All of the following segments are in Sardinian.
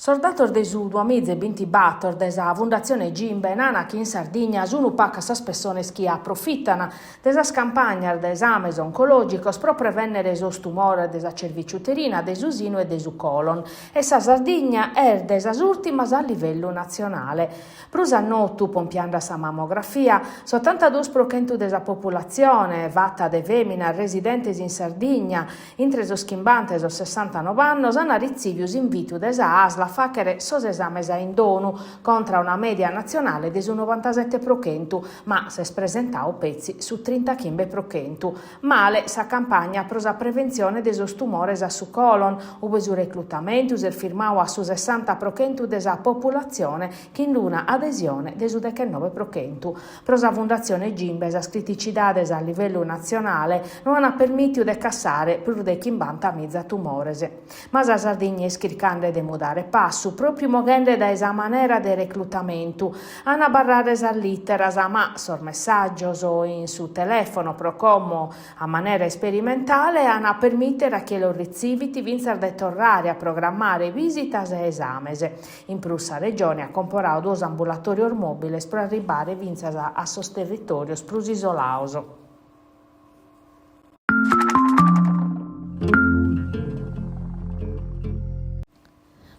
Sos datos de su duamiza e bintibator de sa Fundatzione Gimbe nana chi in Sardigna sunu pacas sas pessones chi aprofitana de sas campagnas de esames oncològicos pro prevènnere sos tumores de sa cervice uterina, de su sinu e de su colon e sa Sardigna est de sas ùrtimas a livellu natzionale. Prus a notu, pompiande a sa mamografia, s'otantaduos pro chentu de sa populatzione, fata de fèminas residentes in Sardigna, intre sos chimbanta e sos sessantanove annos, an ritziviu s'invitu de sa ASL a fàchere sos esames a indonu, contra a una mèdia natzionale de su novantasete pro chentu, ma s'est presentau petzi su trintachimbe pro chentu. Male sa campagna pro sa preventzione de sos tumores a su colon, ube su reclutamentu s'est firmau a su sessanta pro chentu de sa populatzione chin una adesione de su dechenobe pro chentu. Pro sa Fundatzione Gimbe sas criticidades a livellu natzionale no ant permìtiu de cassare prus de chimbantamiza tumores. Ma sa Sardigna est chircande de mudare passu, pròpiu moghende dae sa manera de reclutamentu. An a abarrare sas lìteras, ma sos messàgios in su telèfono, pro como a manera isperimentale, an a permìtere a chie los ritzivit fintzas de torrare a programmare vìsitas e esames. In prus sa Regione at comporadu duos ambulatòrios mòbiles pro arribbare fintzas a sos territòrios prus isolados.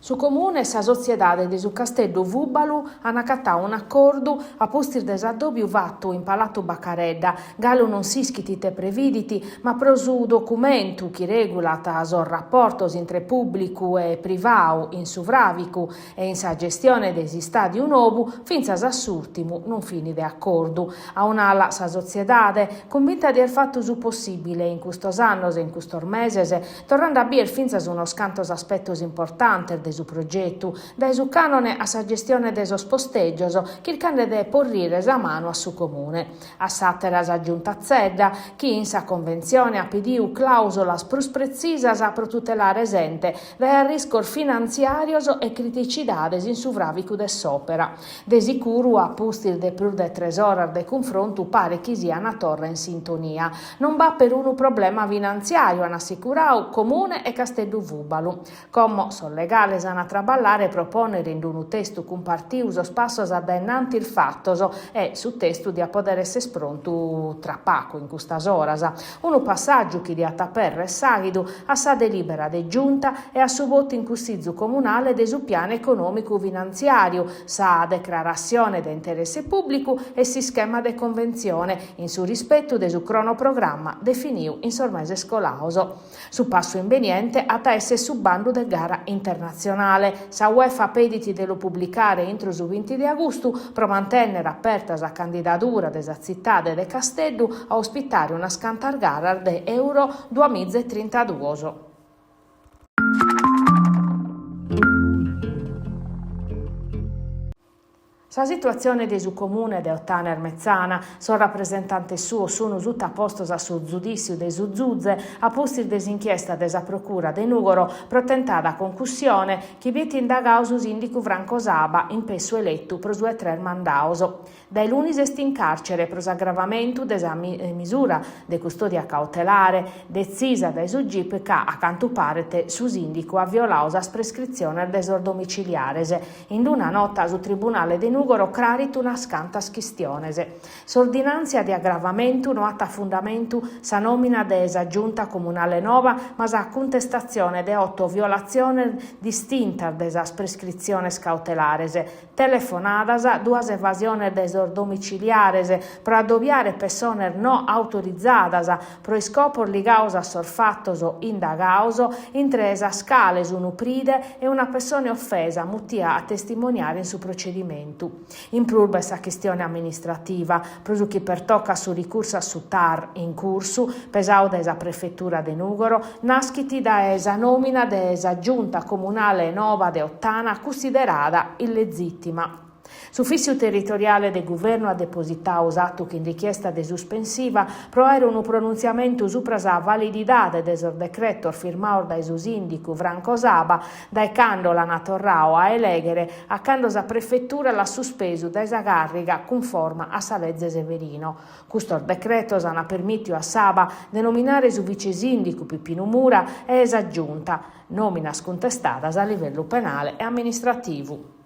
Su Comune e sa sotziedade de su Casteddu Fùbalu ant acatadu un'acordu a pustis de s'addòbiu fatu in Palatu Bacaredda. Galu non s'ischit ite previdit, ma pro su documentu chi règulat sos raportos intre pùblicu e privadu in su fràvicu e in sa gestione de s'istàdiu nou, fintzas a s'ùrtimu non fin de acordu. A un'ala sa sotziedade, cumbinta de aer fatu su possìbile in custos annos e in custos meses, torrende a bier fintzas unos cantos aspetos importantes de su progetu, dae su cànone a sa gestione de sos postègios, chirchende de porrire sa manu a su Comune. A s'àtera sa Giunta Zedda, chi in sa conventzione at pediu clàusolas prus pretzisas pro tutelare s'ente dae arriscos finantziàrios e criticidades in su fràvicu de s'òpera. De sicuru, a pustis de prus de tres oras de cunfrontu, paret chi siant torra in sintonia. Non b'at perunu problema finantziàriu, an assicuradu Comune e Casteddu Fùbalu. Como sos legales an a traballare pro pònnere in unu testu cumpartiu sos passos a dae innantis fatos e su testu diat pòdere èssere prontu tra pacu in custas oras. Unu passàgiu chi diat apèrrere s'àghidu a sa delìbera de Giunta e a su votu in Cussizu Comunale de su Pianu Econòmicu Finantziàriu, sa decrarassione de interesse pùblicu e s'ischema de conventzione, in su rispetu de su cronoprogramma definiu in sos meses colados. Su passu imbeniente at a èssere su bandu de gara internatzionale. Sa Uefa pedit de lu publicare intro su binti de agustu pro mantènnere aperta sa candidadura de sa tzitade de Casteddu a ospitare unas cantas garas de Euro duamizaetrintaduos. Sa situatzione de su Comune de Ottana est metzana, sos rapresentantes suos sunu sutapostos a su zudìssiu de su zuze a pustis de s'inchiesta de sa Procura de Nùgoro pro tentada concussione chi biet indagadu su sìndicu Franco Saba in pessu eletu pro su 'e tres mandados. Dae lunis est in càrcere pro s'agravamentu de sa misura de custòdia cautelare detzisa dae su Gip ca, a cantu paret, su sìndicu at violadu sas prescritziones de sos domiciliares. In una nota su Tribunale de Nùgoro crarit unas cantas chistiones. S'ordinàntzia de agravamentu no at a fundamentu sa nòmina de sa Giunta comunale nova, ma sa cuntestatzione de oto violatziones distintas de sas prescritziones cautelares, telefonadas, duas evasiones de sos domiciliares pro addobiare pessones no autorizadas pro iscopos ligados a sos fatos indagados, intre sas cales unu pride e una pessone ofesa mutia a testimoniare in su procedimentu. In prus b'est sa chistione amministrativa, pro su chi pertocat su ricursu a su TAR in cursu, pesadu dae sa Prefetura de Nùgoro, naschit dae sa nòmina de sa Giunta comunale nova de Ottana cunsiderada illezìtima. S'Ufìtziu territoriale de Guvernu at depositadu s'atu chin richiesta de suspensiva pro àere unu pronuntziamentu supra sa valididade de sos decretos firmados dae su sìndicu Franco Saba dae cando l'ant torradu a elèghere a cando sa prefetura l'at suspesu dae sa càrriga cunforma a sa leze Severino. Custos decretos ant permìtidu a Saba de nominare su vice-sìndicu Pippinu Mura e sa giunta, nòminas cuntestadas a livellu penale e amministrativu.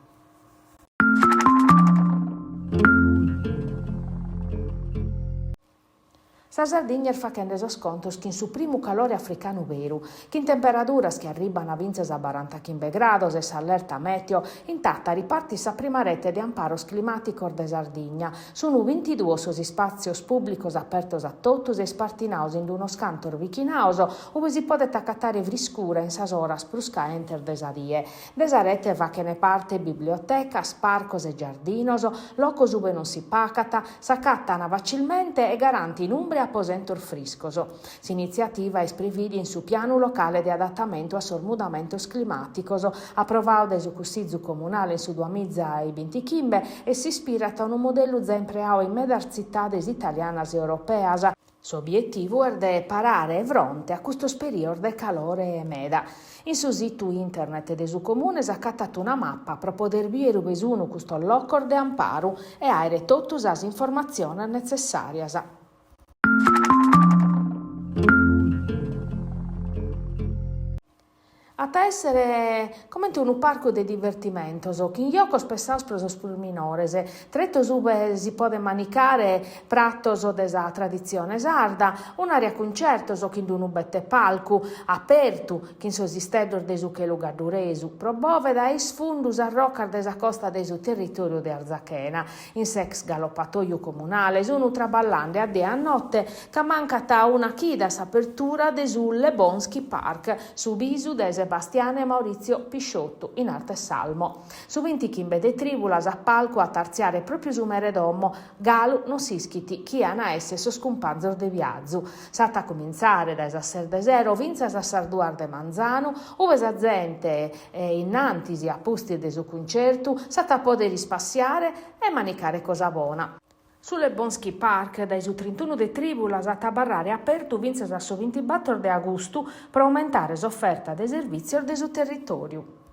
Sa Sardigna est faghende sos contos chin su primu calore africanu beru, chin temperaduras chi arribant fintzas a barantachimbe grados e s'allerta meteo, in Tàtari partit sa prima rete de amparos climàticos de Sardigna. Sunu bintiduos sos ispàtzios pùblicos apertos a totus e ispartinados in unos cantos bichinados ue si podet acatare friscura in sas oras prus caentes de sa die. De sa rete faghent parte bibliotecas, parcos e giardinos, locos ue non si pagat, s'acatan facilmente e garantin umbra e aposentos friscos. S'initziativa est prevìdia in su Pianu locale de adatamentu a sos mudamentos climàticos, aprovadu dae su Cussizu comunale in su duamiza e bintichimbe e s'ispirat a unu modellu giai impreadu in medas tzitades italianas e europeas. S'obietivu est de parare fronte a custos perìodos de calore meda. In su situ internet de su Comune s'acatat una mapa pro poder bìere ue sun custos locos de amparu e àere totu sas informatziones netzessàrias. At a èssere comente unu parcu de divertimentos, chin jocos pessados pro sos prus minores, tretos ue si podet manicare pratos de sa traditzione sarda, un'àrea cuncertos chin unu bete palcu apertu chin sos isteddos de su chelu gadduresu, pro bòveda e isfundu sas rocas de sa costa de su territòriu de Arzachena. In s'ex galopatoju comunale sun traballende a die a note ca mancat una chida a s'apertura de su Lebonski Park, su bisu de Sebastiano e Maurizio Pisciottu in arte Salmo. Su bintichimbe de trìbulas a palcu at a artziare pròpiu su mere domo, galu non s'ischit chie an a èssere sos cumpanzos de viazu. S'at a cumintzare dae sas ses de sero fintzas a sas duas de manzanu, ue sa zente, innantis e a pustis de su cuncertu, s'at a pòdere ispassiare e manicare cosa bona. Su Lebonski Park dae su trintunu de trìbulas at a abarrare apertu fintzas a su bintibator de agustu pro aumentare s'oferta de servìtzios de su territòriu.